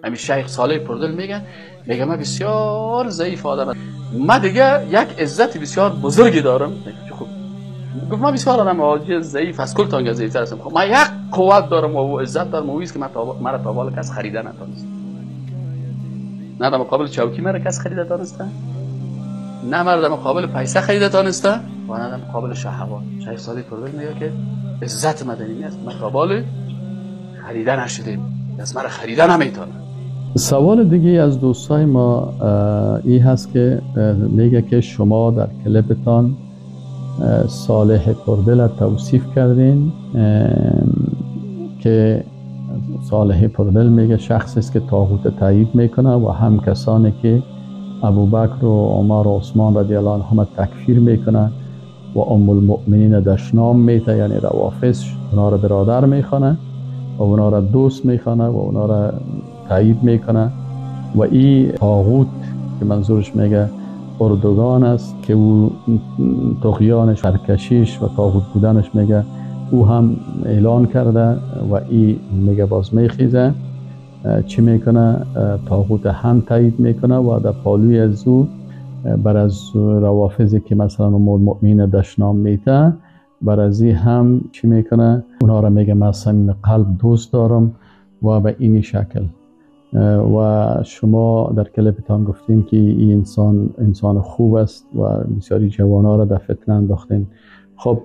همین شیخ صالح پردل میگن، میگه من بسیار ضعیف آدم، من دیگه یک عزت بسیار بزرگی دارم. خب گفت من بسیار آدم عاجز ضعیف از کل تانگ ضعیف‌تر هستم، خب من یک قوت دارم و عزت دارم و که من مرا تا حال کس خریده نتونست، نه در مقابل چوکی مرا کس خریده تانسته، نه مرا در مقابل پیسه خریده تانسته و نه در مقابل شهوات. شیخ صالح پردل میگه که عزت مدنی است، من تا حال خریده نشدیم، از مرا خریده نمیتونه. سوال دیگه از دوستای ما این هست که میگه که شما در کلیپتان صالح پردل توصیف کردین که صالح پردل میگه شخصی است که طاغوت تایید میکنه و هم کسانی که ابوبکر و عمر و عثمان رضی الله عنهم تکفیر میکنه و ام المؤمنین دشنام میته، یعنی روافض اونا را برادر میخوانه و اونا را دوست میخوانه و اونا را تایید میکنه و این طاغوت که منظورش میگه اردوغان است که او طغیانش، سرکشیش و طاغوت بودنش میگه او هم اعلان کرده و این میگه باز میخیزه چی میکنه، طاغوت هم تایید میکنه و در پالوی از او بر از روافضی که مثلا المؤمنین دشنام میته بر از هم چی میکنه، اونا را میگه من صمیم قلب دوست دارم و به این شکل. و شما در کلیپتان گفتین که این انسان انسان خوب است و بسیاری جوانها را در فتنه انداختین. خب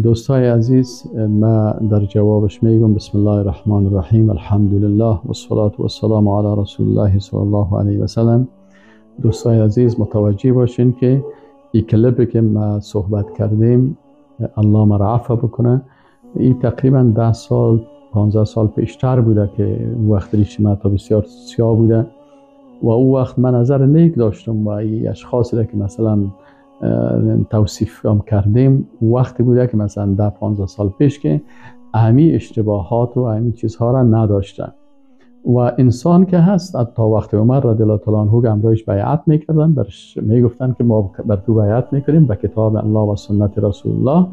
دوستای عزیز، ما در جوابش میگم بسم الله الرحمن الرحیم، الحمدلله و الصلاة و السلام علی رسول الله صلی الله علیه و سلم. دوستای عزیز متوجه باشین که این کلیپی که ما صحبت کردیم الله مرا عفو بکنه، این تقریبا 10 سال 15 سال پیشتر بوده که وقت ریش ما تا بسیار سیاه بوده و او وقت من نظر نیک داشتم و این اشخاصی را که مثلا توصیف هم کردیم وقتی بوده که مثلا 10 15 سال پیش که اهمی اشتباهات و اهمی چیزها را نداشتن و انسان که هست تا وقت عمر رضی الله تعالی عنه همراهش بیعت میکردن، برش میگفتن که ما بر تو بیعت میکنیم به کتاب الله و سنت رسول الله.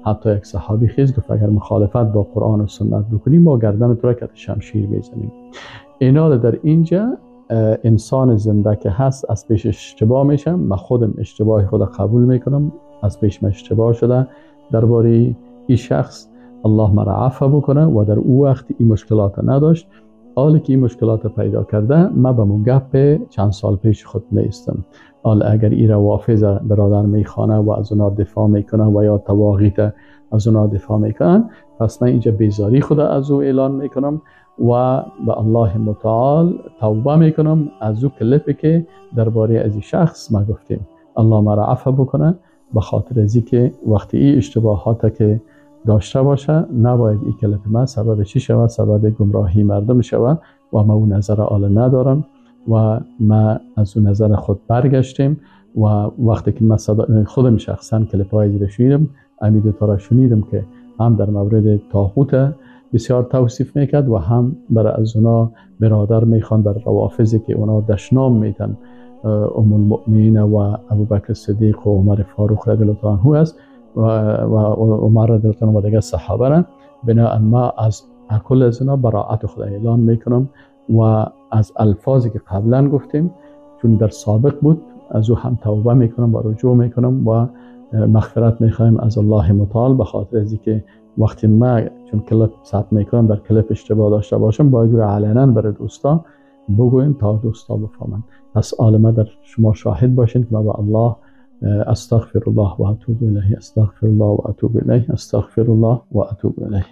حتی یک صحابی خیز گفت اگر مخالفت با قرآن و سنت بکنیم ما گردن تو را کت شمشیر میزنیم. اینا در اینجا انسان زنده که هست از پیش اشتباه میشم، من خودم اشتباه خود قبول میکنم، از پیش من اشتباه شده درباره این شخص، الله مرا عفو بکنه و در او وقت این مشکلات نداشت. حالی که این مشکلات پیدا کرده من به مو چند سال پیش خود نیستم. حال اگر این روافض برادر میخوانه و از اونا دفاع میکنه و یا طواغیت از اونا دفاع میکنن، پس من اینجا بیزاری خود از او اعلان میکنم و به الله متعال توبه میکنم از او کلیپی که درباره از این شخص ما گفتیم. الله مرا عفو بکنه به خاطر از که وقتی این اشتباهات که داشته باشه نباید این کلیپ من سبب چی شود، سبب گمراهی مردم شود و ما اون نظر آله ندارم و ما از اون نظر خود برگشتیم. و وقتی که من خودم شخصا کلیپ های زیر شنیدم، امید تا را شنیدم که هم در مورد طاغوت بسیار توصیف میکرد و هم برای از اونا برادر میخوان بر روافضی که اونا دشنام میتن ام المؤمنین و ابوبکر صدیق و عمر فاروق رضی الله عنه است و عمر رضی الله عنه و دیگر صحابه را. بناء ما از کل از اینا براعت خود اعلان میکنم و از الفاظی که قبلا گفتیم چون در سابق بود از او هم توبه میکنم و رجوع میکنم و مغفرت میخوایم از الله متعال، به خاطر از اینکه وقتی ما چون کلیپ ثبت میکنم در کلیپ اشتباه داشته باشم باید رو علنا برای دوستا بگویم تا دوستا بفهمند. پس عالمه در شما شاهد باشین که ما به الله استغفر الله و اتوب الیه، استغفر الله و اتوب الیه، استغفر الله و اتوب الیه.